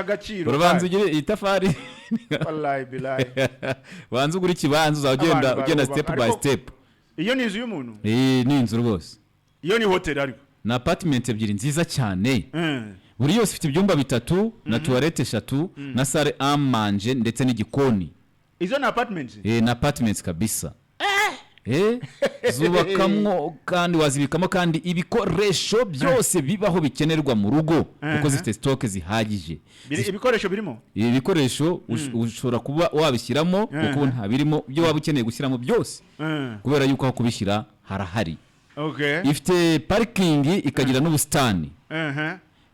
Agaciro. Urabanza ugire itafari. Wallahi bilahi. Banza ugure ikibanza, uzaba ugenda Abantu ugenda barubaka. step by Ariko step. Iyo ni inzu y'umuntu? Iyi ni inzu rwose. Iyo ni hoteli ariko. Ni apartment ebyiri nziza cyane. Buri yose ifite ibyumba bitatu na toilette eshatu na salle à manger ndetse n'igikoni. Izo ni apartments? Ni apartments kabisa. Zubakamwo kandi wazibikamo kandi ibikoresho byose bibaho bikenerwa mu rugo, kuko zifite stock zihagije. Ibikoresho birimo? Ibi bikoresho ushobora kuba wabishyiramo, kuko nta birimo ibyo waba ukeneye gushyiramo byose, kubera yuko aho kubishyira harahari. Ifite parking, ikagira n'ubusitani,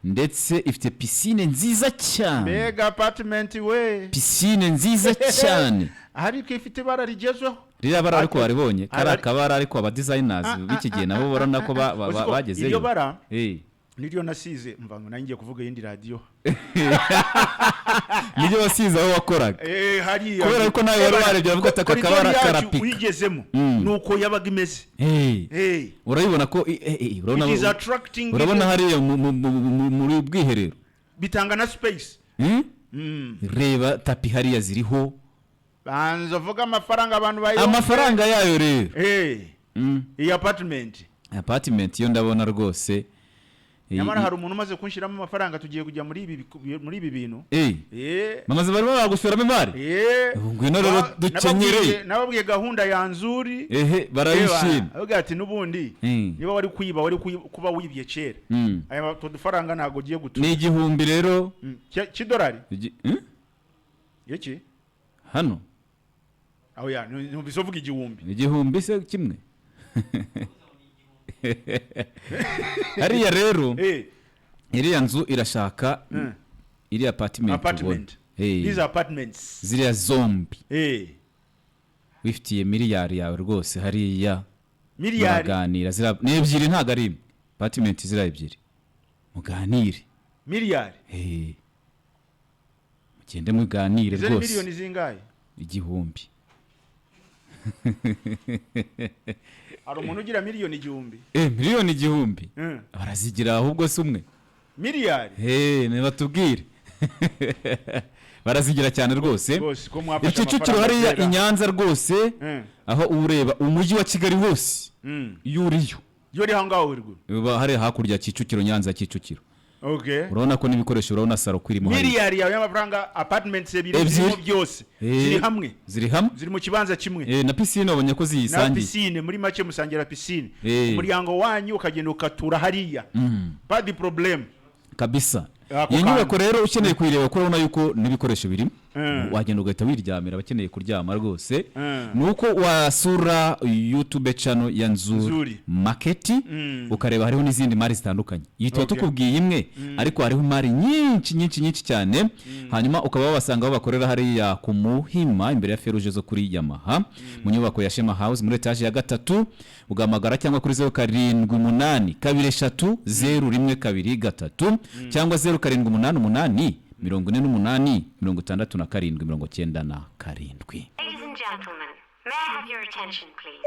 ndetse ifite piscine nziza cyane. Mbega apartment we! Piscine nziza cyane. Ariko ifite ibara rigezweho. Ririya bara ariko waribonye kari akabara, ariko aba designers b'iki gihe nabo barabona ko Uzi ko bagezeyo. Iryo bara niryo nasize, mva ngo nanjye ngiye kuvuga iyindi radiyo. Niryo wasize aho wakoraga? Hariya. Kubera ko nawe wari warebye uravuga ati aka Koridori kabara yacu karapika. uyigezemo, nuko yabaga imeze. Urabibona ko urabona It is attracting. Urabona hariya muri bwiherero. Bitanga na space. Reba tapis hariya ziriho. Banza uvuga amafaranga abantu bayo. Amafaranga yayo rero. Iyi apartment. Apartment yo ndabona rwose Nyamara hari umuntu umaze kunshyiramo amafaranga, tugiye kujya muri ibi bintu. Bamaze barimo bagushoramo imari. Ngwino rero dukenyereye. Nababwiye gahunda ya Nzuri. Ehe, barayishima. Avuga ati n'ubundi niba wari kwiba, wari kuba wibye kera. Aya utwo dufaranga ntabwo ugiye gutura. Ni 1000 rero. Cy'idolari? Hmm? Iki? Hano. Aho ya numvise uvuga 1000. 1000 se kimwe hariya rero? Iriya nzu irashaka iriya apartment ubona. Apartment. These apartments. Ziriya zombi, wifitiye miliyari yawe rwose hariya. Miliyari. Muraganira. Ziriya ni ebyiri, ntabwo ari imwe. Apartment ziriya ebyiri, muganire. Miliyari. Mugende muganire Izo ni rwose. miliyoni zingahe? 1000. Hari umuntu ugira miliyoni 1000? Miliyoni 1000. Barazigira ahubwo si umwe. Miliyari. Nibatubwire, barazigira cyane rwose. Rwose ko mwafashe Kicukiro amafaranga hariya kera. i Nyanza rwose, aho uba ureba umujyi wa Kigali wose iyo uriyo. Iyo uri aho ngaho ruguru. Uba hariya hakurya, Kicukiro, Nyanza, Kicukiro. Urabona ko n'ibikoresho, urabona salon ko irimo hariya. Miliyari yawe y'amafaranga, apartments ebyiri Ebyiri. zirimo byose. Ziri hamwe. Ziri hamwe. Ziri mu kibanza kimwe. Na piscine wabonye ko Na ziyisangiye. piscine, muri make musangira piscine. Umuryango wanyu ukagenda ukatura hariya, pas de problème. Kabisa. Ako Iyi nyubako kantu. rero ukeneye kuyireba, kuko urabona yuko n'ibikoresho birimo, wagenda ugahita wiryamira, abakeneye kuryama rwose. Ni uko wasura YouTube channel ya Nzuri Nzuri. Market, ukareba hariho n'izindi mari zitandukanye. Iyi tuba tukubwiye imwe, ariko hariho imari nyinshi nyinshi nyinshi cyane. Hanyuma ukaba wabasanga aho bakorera hariya ku Muhima, imbere ya feruje zo kuri Yamaha, mu nyubako ya Shema House, muri etaje ya gatatu. Ugahamagara cyangwa kuri 0782301223 cyangwa 0788486797. Ladies and gentlemen, may I have your attention, please?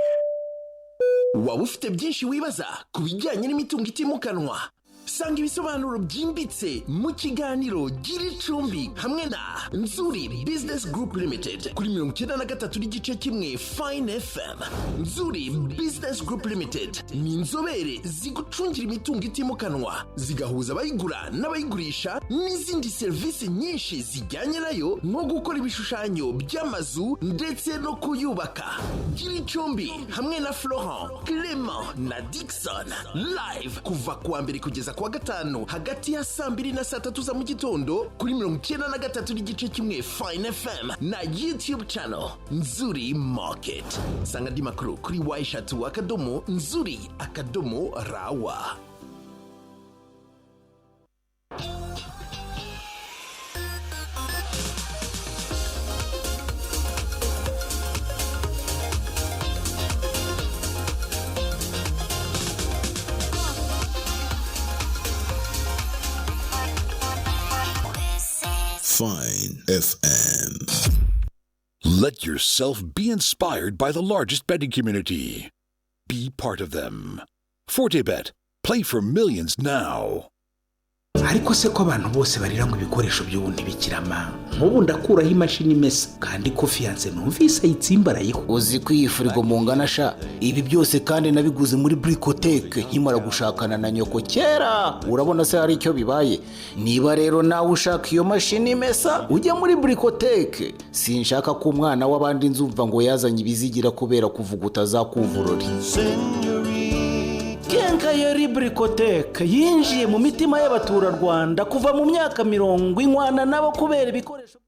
Waba ufite byinshi wibaza ku bijyanye n'imitungo itimukanwa? Sanga ibisobanuro byimbitse mu kiganiro Gira Icumbi hamwe na Nzuri Business Group Limited kuri 93.1 Fine FM. Nzuri Business Group Limited ni inzobere zigucungira imitungo itimukanwa, zigahuza abayigura n'abayigurisha n'izindi serivisi nyinshi zijyanye nayo, nko gukora ibishushanyo by'amazu ndetse no kuyubaka. Gira Icumbi hamwe na Florent, Clement na Dixon, live kuva kuwa mbere kugeza kuwa gatanu, hagati ya saa 2 na saa 3 za mu gitondo, kuri 93.1 Fine FM na YouTube channel Nzuri Market. Sanga andi makuru kuri w, .nzuri.rw. Fine FM. Let yourself be inspired by the largest betting community. Be part of them. Fortebet. Play for millions now. Ariko se ko abantu bose barira ngo ibikoresho by'ubu ntibikirama, nk'ubu ndakuraho imashini imesa kandi ko fiancé numvise ayitsimbarayeho? Uzi ko iyi firigo mungana sha? Ibi byose kandi nabiguze muri Burikoteke nkimara gushakana na nyoko kera. Urabona se hari icyo bibaye? Niba rero nawe ushaka iyo mashini imesa, ujya muri Burikoteke. Sinshaka ko umwana w'abandi nzumva ngo yazanye ibizigira kubera kuvuguta za kuvurori. Kenkayeri Burikoteke yinjiye mu mitima y'abaturarwanda kuva mu myaka 40 nabo kubera ibikoresho.